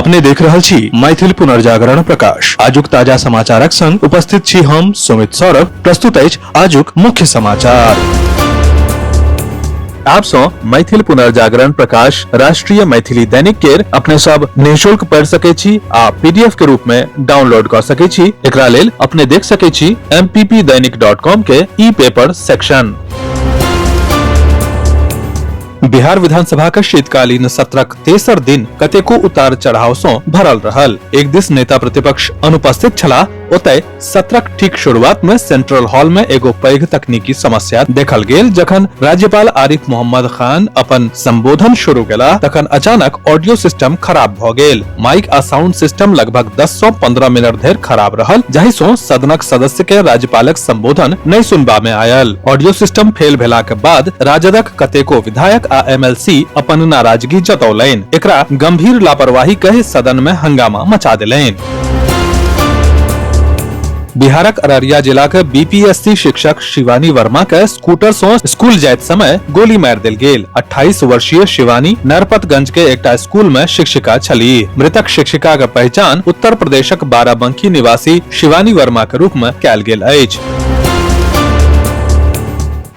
अपने देख रहल छी मैथिल पुनर्जागरण प्रकाश। आजुक ताजा समाचारक संग उपस्थित छी हम सुमित सौरभ। प्रस्तुत अछि आजुक मुख्य समाचार। आप सौ मैथिल पुनर्जागरण प्रकाश राष्ट्रीय मैथिली दैनिक केर अपने सब निःशुल्क पढ़ सके छी आ पीडीएफ के रूप में डाउनलोड कर सके छी। एकरा लेल अपने देख सके छी mppdainik.com के ई पेपर सेक्शन। बिहार विधानसभा के शीतकालीन सत्रक तेसर दिन कतेको उतार चढ़ाव सं भरल रहल। एक दिस नेता प्रतिपक्ष अनुपस्थित छलाह, ओतय सत्रक ठीक शुरुआत में सेंट्रल हॉल में एगो पैघ तकनीकी समस्या देखल गेल। जखन राज्यपाल आरिफ मोहम्मद खान अपन संबोधन शुरू केला तखन अचानक ऑडियो सिस्टम खराब भ गेल। माइक आ साउंड सिस्टम लगभग 10 से 15 मिनट धरि खराब रहल, जाहि सं सदनक सदस्य के राज्यपालक संबोधन नहि सुनबा में आयल। ऑडियो सिस्टम फेल भेला के बाद राजदक कतेको विधायक आ एमएलसी अपन नाराजगी जतौलनि। एकरा गंभीर लापरवाही कहि सदन में हंगामा मचा देलनि। बिहारक अररिया जिला के बीपीएससी शिक्षक शिवानी वर्मा के स्कूटर से स्कूल जाइत समय गोली मारि देल गेल। 28 वर्षीय शिवानी नरपतगंज के एकटा स्कूल में शिक्षिका छली। मृतक शिक्षिका के पहचान उत्तर प्रदेशक बाराबंकी निवासी शिवानी वर्मा के रूप में कयल गेल अछि।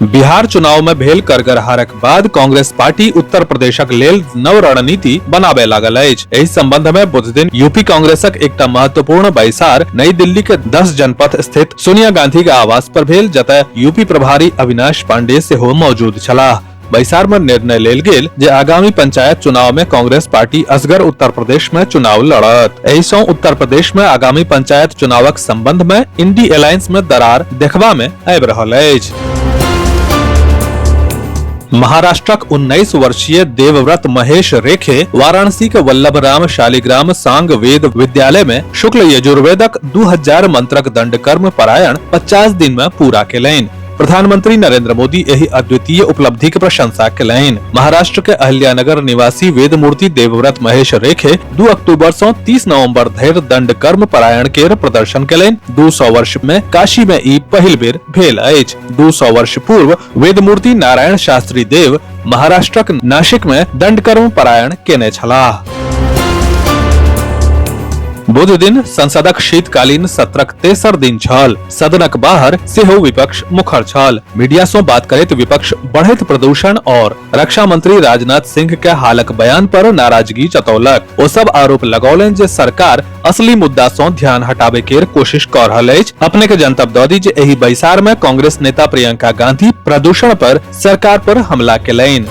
बिहार चुनाव में भेल करगर हारक बाद कांग्रेस पार्टी उत्तर प्रदेशक लेल नव रणनीति बनाबे लागल अछि। एहि संबंध में बुध दिन यूपी कांग्रेसक एकटा महत्वपूर्ण बैसार नई दिल्ली के 10 जनपथ स्थित सोनिया गांधी के आवास पर भेल, जतय यूपी प्रभारी अविनाश पांडे सेहो मौजूद छलाह। बैसार में निर्णय लेल गेल जे आगामी पंचायत चुनाव में कांग्रेस पार्टी असगर उत्तर प्रदेश में चुनाव लड़त। एहि सं उत्तर प्रदेश में आगामी पंचायत चुनावक संबंध में इंडी अलायंस में दरार देखबा में आबि रहल अछि। महाराष्ट्रक 19 वर्षीय देवव्रत महेश रेखे वाराणसी के वल्लभराम शालिग्राम सांग वेद विद्यालय में शुक्ल यजुर्वेदक 2000 मंत्रक दंडकर्म पारायण 50 दिन में पूरा केलनि। प्रधानमंत्री नरेंद्र मोदी एहि अद्वितीय उपलब्धि के प्रशंसा केलनि। महाराष्ट्र के अहिल्यानगर निवासी वेदमूर्ति देवव्रत महेश रेखे 2 अक्टूबर से 30 नवंबर धरि दंडकर्म पारायण केर प्रदर्शन केलनि। 200 वर्ष में काशी में ई पहिल बेर भेल अछि। 200 वर्ष पूर्व वेदमूर्ति नारायण शास्त्री देव महाराष्ट्रक नासिक में दंडकर्म पारायण केने छलाह। बुध दिन संसदक शीतकालीन सत्रक तेसर दिन छल। सदनक बाहर सेहो विपक्ष मुखर छल। मीडिया सं बात करैत विपक्ष बढ़ैत प्रदूषण और रक्षा मंत्री राजनाथ सिंह के हालक बयान पर नाराजगी जतौलक। ओ सब आरोप लगौलनि जे सरकार असली मुद्दा सं ध्यान हटाबे केर कोशिश क रहल अछि। अपने के जनतब द दी जे एहि बैसार में कांग्रेस नेता प्रियंका गांधी प्रदूषण पर सरकार पर हमला केलनि।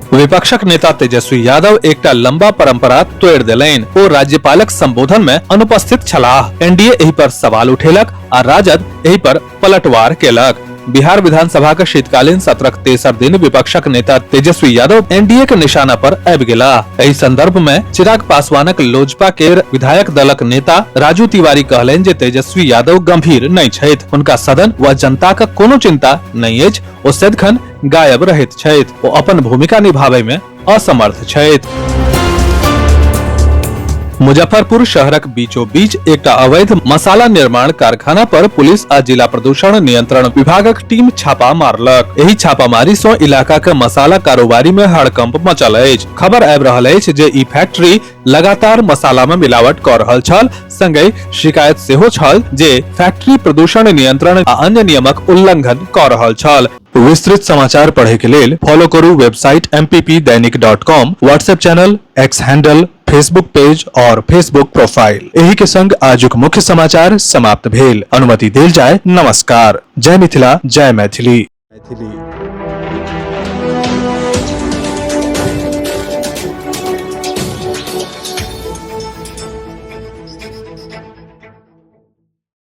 विपक्षक नेता तेजस्वी यादव एकटा लंबा परंपरा तोड़ि देलनि। ओ राज्यपालक संबोधन में अनुपस्थित छलाह। एनडीए एहि पर सवाल उठेलक आ राजद एहि पर पलटवार केलक। बिहार विधानसभा के शीतकालीन सत्रक तेसर दिन विपक्षक नेता तेजस्वी यादव एनडीए के निशाना पर आबि गेलाह। एहि संदर्भ में चिराग पासवानक लोजपा के विधायक दलक नेता राजू तिवारी कहलनि जे तेजस्वी यादव गंभीर नहि छथि, हुनका सदन व जनताक कोनो चिंता नहि अछि, ओ सदिखन गायब रहैत छथि, ओ अपन भूमिका निभाबय में असमर्थ छथि। मुजफ्फरपुर शहरक बीचो बीच एकटा अवैध मसाला निर्माण कारखाना पर पुलिस आ जिला प्रदूषण नियंत्रण विभागक टीम छापा मारलक। एहि छापामारी सं इलाका के मसाला कारोबारी में हड़कंप मचल अछि। खबर आबि रहल अछि जे ई फैक्ट्री लगातार मसाला में मिलावट क रहल छल। संगहि शिकायत सेहो छल जे फैक्ट्री प्रदूषण नियंत्रण आ अन्य नियमक उल्लंघन क रहल छल। विस्तृत समाचार पढ़े के लेल फॉलो करू website mppdainik.com, WhatsApp channel, X handle, Facebook page और फेसबुक प्रोफाइल। एही के संग आजुक मुख्य समाचार समाप्त भेल। अनुमति देल जाय। नमस्कार। जय मिथिला, जय मैथिली। मैथिली।